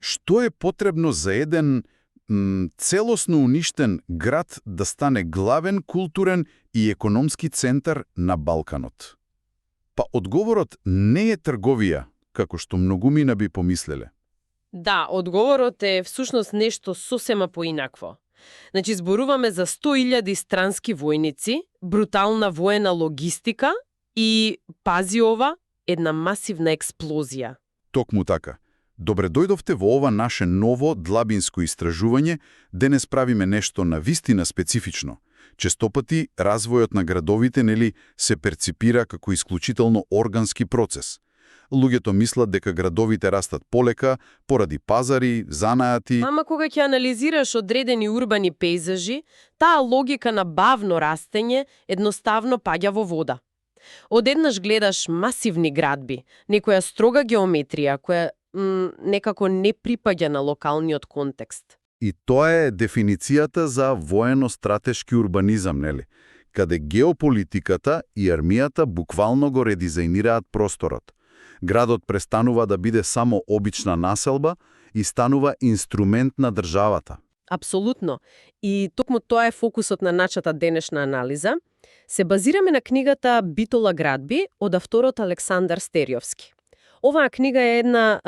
Што е потребно за еден целосно уништен град да стане главен културен и економски центар на Балканот? Па одговорот не е трговија, како што многумина би помислеле. Да, одговорот е всушност нешто сосема поинакво. Значи, зборуваме за 100.000 странски војници, брутална воена логистика и, пази ова, една масивна експлозија. Токму така. Добре дојдовте во ова наше ново длабинско истражување, денес правиме нешто навистина специфично. Честопати развојот на градовите се перципира како исклучително органски процес. Луѓето мислат дека градовите растат полека, поради пазари, занаати... Ама кога ќе анализираш одредени урбани пейзажи, таа логика на бавно растење едноставно паѓа во вода. Одеднаш гледаш масивни градби, некоја строга геометрија, која некако не припаѓа на локалниот контекст. И тоа е дефиницијата за воено-стратешки урбанизам, нели? Каде геополитиката и армијата буквално го редизајнираат просторот. Градот престанува да биде само обична населба и станува инструмент на државата. Апсолутно. И токму тоа е фокусот на нашата денешна анализа. Се базираме на книгата Битола градби од авторот Александар Стериовски. Оваа книга е една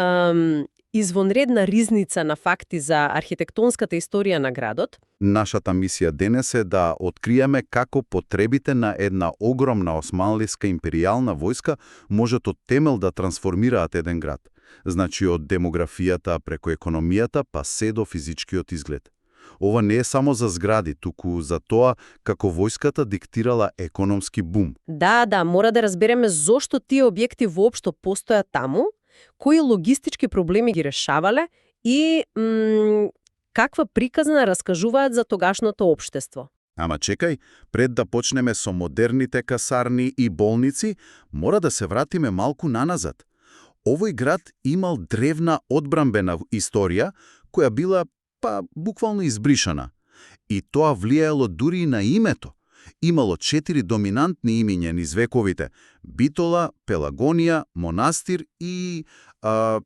извонредна ризница на факти за архитектонската историја на градот. Нашата мисија денес е да откриеме како потребите на една огромна османлиска империјална војска можат од темел да трансформираат еден град. Значи од демографијата преку економијата па се до физичкиот изглед. Ова не е само за згради, туку за тоа како војската диктирала економски бум. Да, мора да разбереме зошто тие објекти воопшто постојат таму, кои логистички проблеми ги решавале и каква приказна раскажуваат за тогашното општество. Ама чекај, пред да почнеме со модерните касарни и болници, мора да се вратиме малку наназад. Овој град имал древна одбранбена историја, која била буквално избришана. И тоа влијаело дури и на името. Имало 4 доминантни имиња низ вековите – Битола, Пелагонија, Монастир и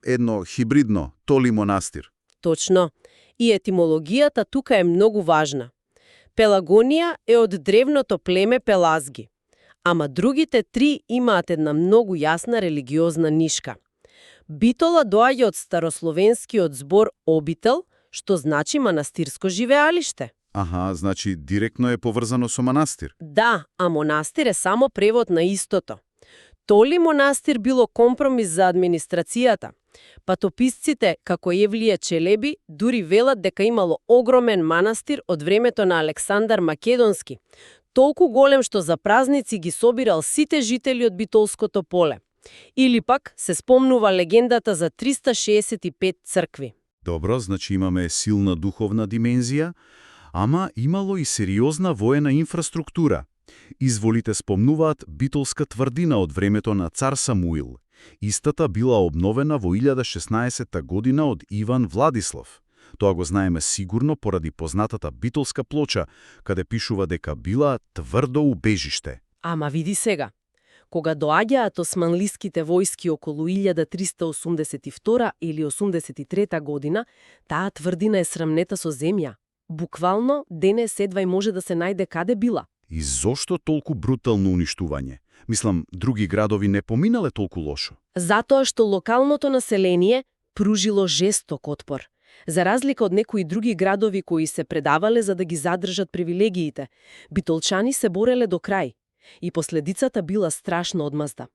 едно хибридно – Толи Монастир. Точно. И етимологијата тука е многу важна. Пелагонија е од древното племе Пелазги, ама другите 3 имаат една многу јасна религиозна нишка. Битола доаѓа од старословенскиот збор обител, што значи манастирско живеалиште. Аха, значи директно е поврзано со манастир. Да, а монастир е само превод на истото. Толи монастир било компромис за администрацијата. Патописците, како Евлие Челеби, дури велат дека имало огромен манастир од времето на Александар Македонски. Толку голем што за празници ги собирал сите жители од Битолското поле. Или пак се спомнува легендата за 365 цркви. Добро, значи имаме силна духовна димензија, ама имало и сериозна воена инфраструктура. Изволите спомнуваат Битолска тврдина од времето на цар Самуил. Истата била обновена во 1016 година од Иван Владислав. Тоа го знаеме сигурно поради познатата Битолска плоча, каде пишува дека била тврдо убежиште. Ама види сега. Кога доаѓаат османлиските војски околу 1382 или 83 година, таа тврдина е срамнета со земја. Буквално, денес едва и може да се најде каде била. И зошто толку брутално уништување? Мислам, други градови не поминале толку лошо. Затоа што локалното население пружило жесток отпор. За разлика од некои други градови кои се предавале за да ги задржат привилегиите, битолчани се бореле до крај. И последицата била страшно одмазда.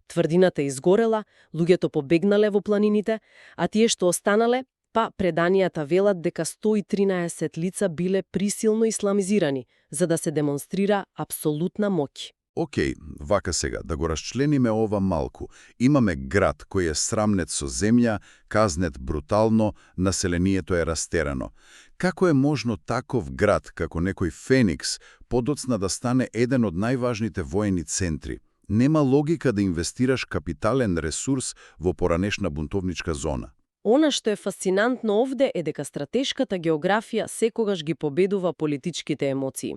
Тврдината изгорела, луѓето побегнале во планините, а тие што останале, преданијата велат дека 113 лица биле присилно исламизирани, за да се демонстрира апсолутна моќ. Океј, вака сега, да го расчлениме ова малку. Имаме град кој е срамнет со земја, казнет брутално, населението е растерано. Како е можно таков град, како некој Феникс, подоцна да стане еден од најважните воени центри? Нема логика да инвестираш капитален ресурс во поранешна бунтовничка зона. Она што е фасцинантно овде е дека стратешката географија секогаш ги победува политичките емоции.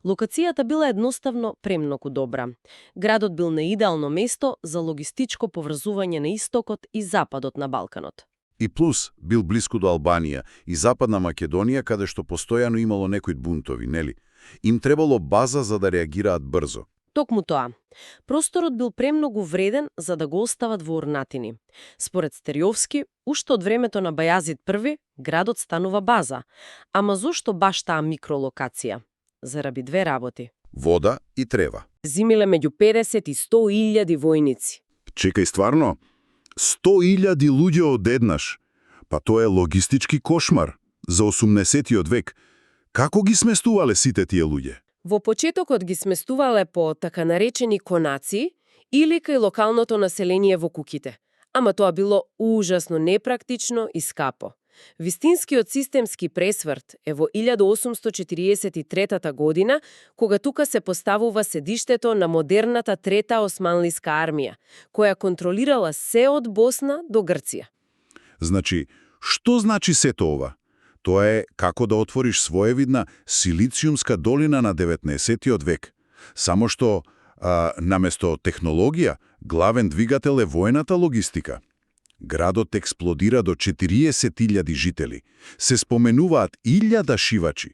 Локацијата била едноставно премногу добра. Градот бил на идеално место за логистичко поврзување на истокот и западот на Балканот. И плюс бил блиску до Албанија и Западна Македонија, каде што постојано имало некои бунтови, нели? Им требало база за да реагираат брзо. Токму тоа. Просторот бил премногу вреден за да го остават во орнатини. Според Стериовски, уште од времето на Бајазид I, градот станува база. Ама зошто баш таа микролокација? Заради две работи. Вода и трева. Зимиле меѓу 50 и 100 илјади војници. Чекај, стварно? 100.000 луѓе одеднаш. Па тоа е логистички кошмар за 18-тиот век. Како ги сместувале сите тие луѓе? Во почетокот ги сместувале по така наречени конаци или кај локалното население во куќите. Ама тоа било ужасно непрактично и скапо. Вистинскиот системски пресврт е во 1843 година, кога тука се поставува седиштето на модерната Трета османлиска армија, која контролирала се од Босна до Грција. Значи, што значи сето ова? Тоа е како да отвориш своевидна силициумска долина на 19-тиот век. Само што, наместо технологија, главен двигател е воената логистика. Градот експлодира до 40.000 жители. Се споменуваат 1000 шивачи.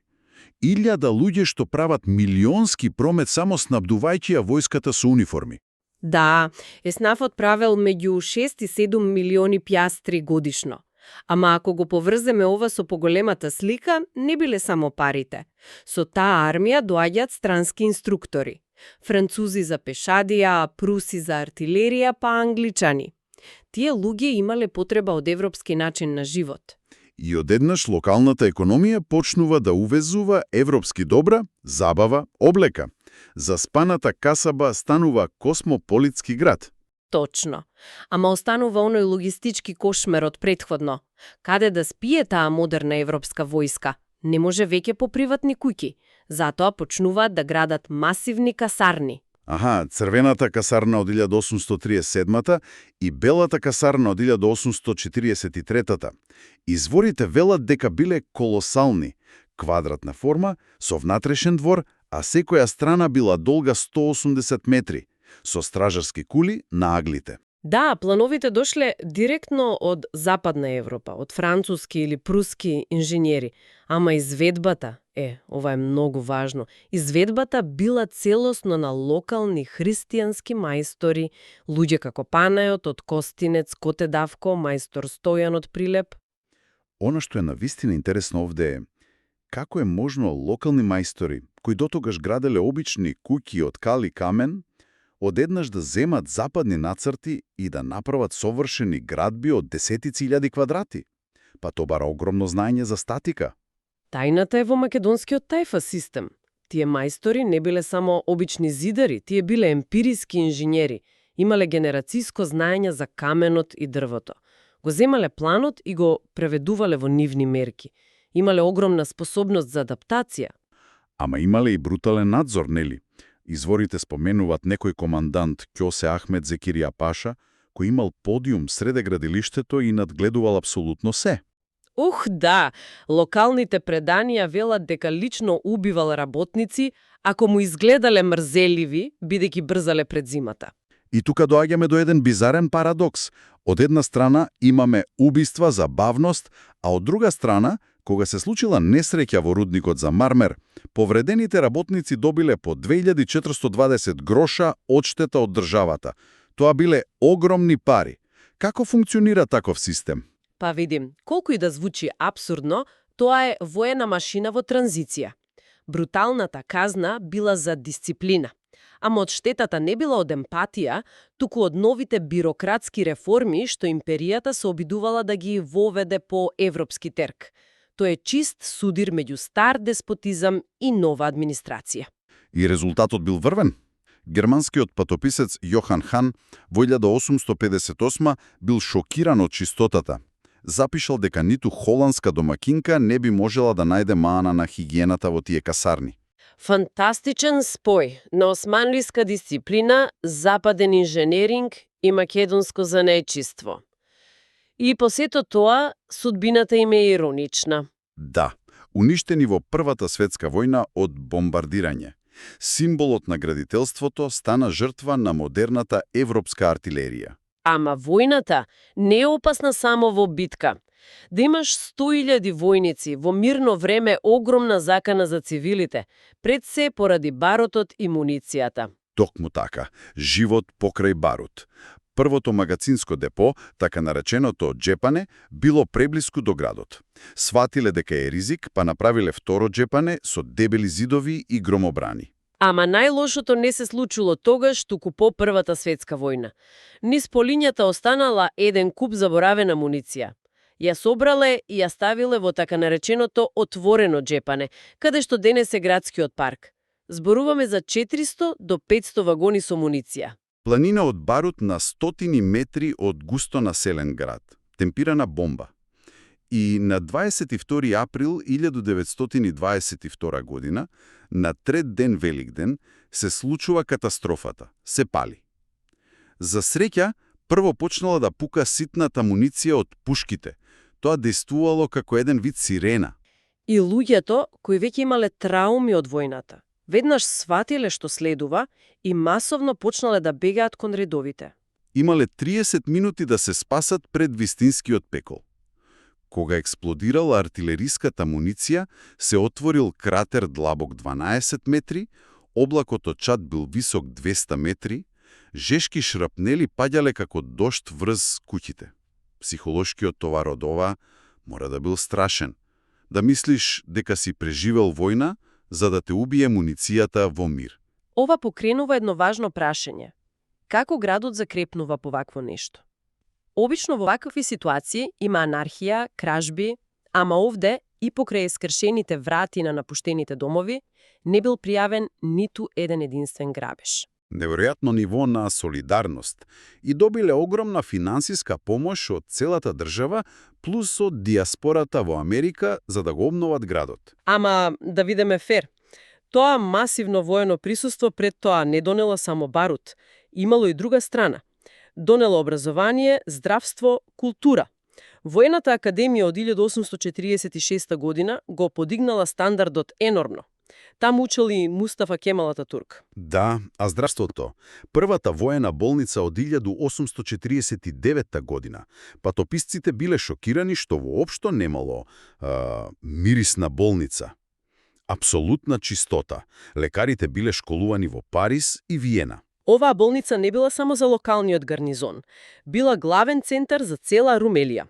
1000 луѓе што прават милионски промет само снабдувајќи ја војската со униформи. Да, ЕСНАФот правел меѓу 6 и 7 милиони пјастри годишно. Ама ако го поврземе ова со поголемата слика, не биле само парите. Со таа армија доаѓаат странски инструктори. Французи за пешадија, пруси за артилерија, па англичани. Тие луѓе имале потреба од европски начин на живот. И одеднаш локалната економија почнува да увезува европски добра, забава, облека. Заспаната Касаба станува космополитски град. Точно. Ама останува оној логистички кошмер од претходно. Каде да спие таа модерна европска војска? Не може веќе по приватни куќи. Затоа почнуваат да градат масивни касарни. Аха, црвената касарна од 1837-та и белата касарна од 1843-та. Изворите велат дека биле колосални, квадратна форма, со внатрешен двор, а секоја страна била долга 180 метри, со стражарски кули на аглите. Да, плановите дошле директно од Западна Европа, од француски или пруски инженери. Ама изведбата, ова е многу важно, изведбата била целосно на локални христијански мајстори, луѓе како Панајот од Костинец, Коте Давко, мајстор Стојан од Прилеп. Она што е навистина интересно овде е, како е можно локални мајстори, кои дотогаш граделе обични куќи од кал и камен, одеднаш да земат западни нацрти и да направат совршени градби од десетици илјади квадрати. Па то бара огромно знаење за статика. Тајната е во македонскиот тајфа систем. Тие мајстори не биле само обични зидари, тие биле емпириски инженери, имале генерациско знаење за каменот и дрвото. Го земале планот и го преведувале во нивни мерки. Имале огромна способност за адаптација. Ама имале и брутален надзор, нели? Изворите споменуваат некој командант Ќосе Ахмед Зекирија Паша, кој имал подиум среде градилиштето и надгледувал апсолутно се. Да, локалните преданија велат дека лично убивал работници ако му изгледале мрзеливи, бидејќи брзале пред зимата. И тука доаѓаме до еден бизарен парадокс. Од една страна имаме убиства за бавност, а од друга страна, кога се случила несреќа во рудникот за мармер, повредените работници добиле по 2420 гроша одштета од државата. Тоа биле огромни пари. Како функционира таков систем? Па видим, колку и да звучи абсурдно, тоа е воена машина во транзиција. Бруталната казна била за дисциплина. Ама од штетата не била од емпатија, туку од новите бирократски реформи што империјата се обидувала да ги воведе по европски терк. Тоа е чист судир меѓу стар деспотизам и нова администрација. И резултатот бил врвен. Германскиот патописец Јохан Хан во 1858 бил шокиран од чистотата. Запишал дека ниту холандска домакинка не би можела да најде маана на хигиената во тие касарни. Фантастичен спој на османлиска дисциплина, западен инженеринг и македонско занаетчиство. И по сето тоа, судбината им е иронична. Да, уништени во Првата светска војна од бомбардирање. Символот на градителството стана жртва на модерната европска артилерија. Ама војната не е опасна само во битка. Да имаш 100.000 војници во мирно време огромна закана за цивилите, пред се поради барутот и муницијата. Токму така, живот покрај барут. Првото магазинско депо, така нареченото джепане, било преблиску до градот. Сватиле дека е ризик, па направиле второ джепане со дебели зидови и громобрани. Ама најлошото не се случило тогаш, туку по Првата светска војна. Низ полињата останала еден куп заборавена муниција. Ја собрале и ја ставиле во така нареченото отворено джепане, каде што денес е градскиот парк. Зборуваме за 400 до 500 вагони со муниција. Планина од барут на стотини метри од густо населен град. Темпирана бомба. И на 22 април 1922 година, на трет ден Великден, се случува катастрофата. Се пали. За среќа, прво почнала да пука ситната муниција од пушките. Тоа действувало како еден вид сирена. И луѓето, кои веќе имале трауми од војната, веднаш сватиле што следува и масовно почнале да бегаат кон редовите. Имале 30 минути да се спасат пред вистинскиот пекол. Кога експлодирала артилериската муниција, се отворил кратер длабок 12 метри, облакот од чад бил висок 200 метри, жешки шрапнели паѓале како дожд врз куќите. Психолошкиот товар од ова мора да бил страшен. Да мислиш дека си преживел војна, за да те убие муницијата во мир. Ова покренува едно важно прашање. Како градот закрепнува по вакво нешто? Обично во вакви ситуации има анархија, кражби, ама овде и покрај скршените врати на напуштените домови не бил пријавен ниту еден единствен грабеж. Неверојатно ниво на солидарност и добиле огромна финансиска помош од целата држава плюс од диаспората во Америка за да го обноват градот. Ама, да видиме фер, тоа масивно воено присуство пред тоа не донело само барут, имало и друга страна. Донело образование, здравство, култура. Воената академија од 1846 година го подигнала стандардот енормно. Таму учел и Мустафа Кемал Ататурк. Да, а здравството. Првата воена болница од 1849 година. Патописците биле шокирани што воопшто немало мирисна болница. Апсолутна чистота. Лекарите биле школувани во Париз и Виена. Оваа болница не била само за локалниот гарнизон. Била главен центар за цела Румелија.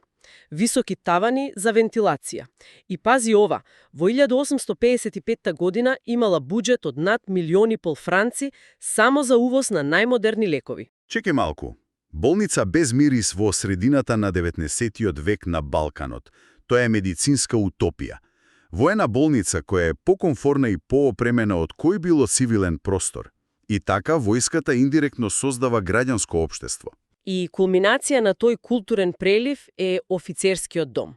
Високи тавани за вентилација. И пази ова, во 1855 година имала буџет од над 1,5 милиони франци само за увоз на најмодерни лекови. Чекај малку. Болница без мирис во средината на 19 век на Балканот. Тоа е медицинска утопија. Воена болница која е покомфорна и поопремена од кој било цивилен простор. И така војската индиректно создава граѓанско општество. И кулминација на тој културен прелив е офицерскиот дом.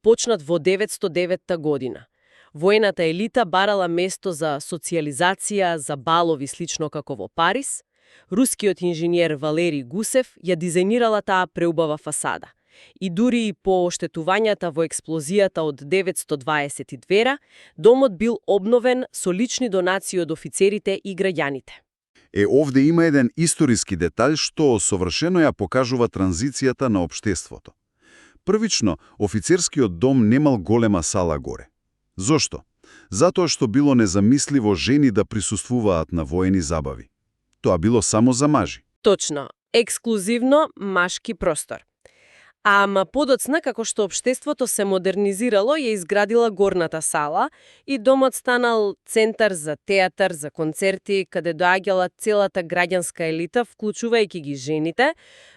Почнат во 909 година. Воената елита барала место за социализација, за балови слично како во Париз. Рускиот инженер Валери Гусев ја дизајнирала таа преубава фасада. И дури и по оштетувањата во експлозијата од 922, домот бил обновен со лични донации од офицерите и граѓаните. Овде има еден историски детаљ што совршено ја покажува транзицијата на општеството. Првично, офицерскиот дом немал голема сала горе. Зошто? Затоа што било незамисливо жени да присуствуваат на воени забави. Тоа било само за мажи. Точно, ексклузивно машки простор. Ама подоцна, како што општеството се модернизирало, ја изградила горната сала и домот станал центар за театар, за концерти, каде доаѓала целата граѓанска елита, вклучувајќи ги жените.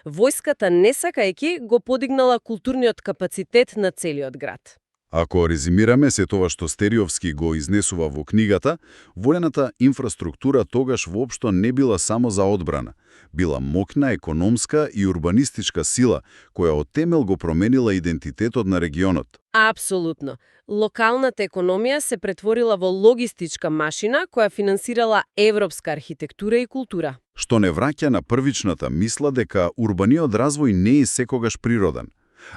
Војската, не сакајќи, го подигнала културниот капацитет на целиот град. Ако резимираме се тоа што Стериовски го изнесува во книгата, воената инфраструктура тогаш воопшто не била само за одбрана. Била моќна економска и урбанистичка сила, која од темел го променила идентитетот на регионот. Апсолутно. Локалната економија се претворила во логистичка машина која финансирала европска архитектура и култура. Што не враќа на првичната мисла дека урбаниот развој не е секогаш природен.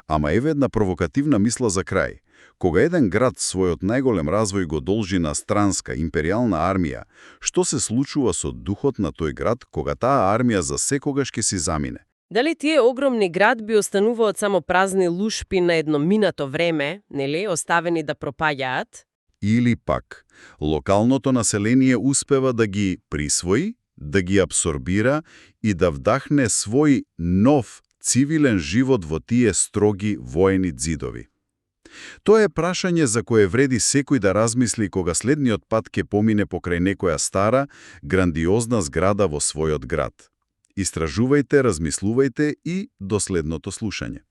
Ама еве една провокативна мисла за крај. Кога еден град својот најголем развој го должи на странска империјална армија, што се случува со духот на тој град кога таа армија за секогаш ќе си замине? Дали тие огромни градби остануваат само празни лушпи на едно минато време, нели, оставени да пропаѓаат? Или пак, локалното население успева да ги присвои, да ги абсорбира и да вдахне свој нов цивилен живот во тие строги воени ѕидови. Тоа е прашање за кое вреди секој да размисли кога следниот пат ке помине покрај некоја стара, грандиозна зграда во својот град. Истражувајте, размислувајте и до следното слушање.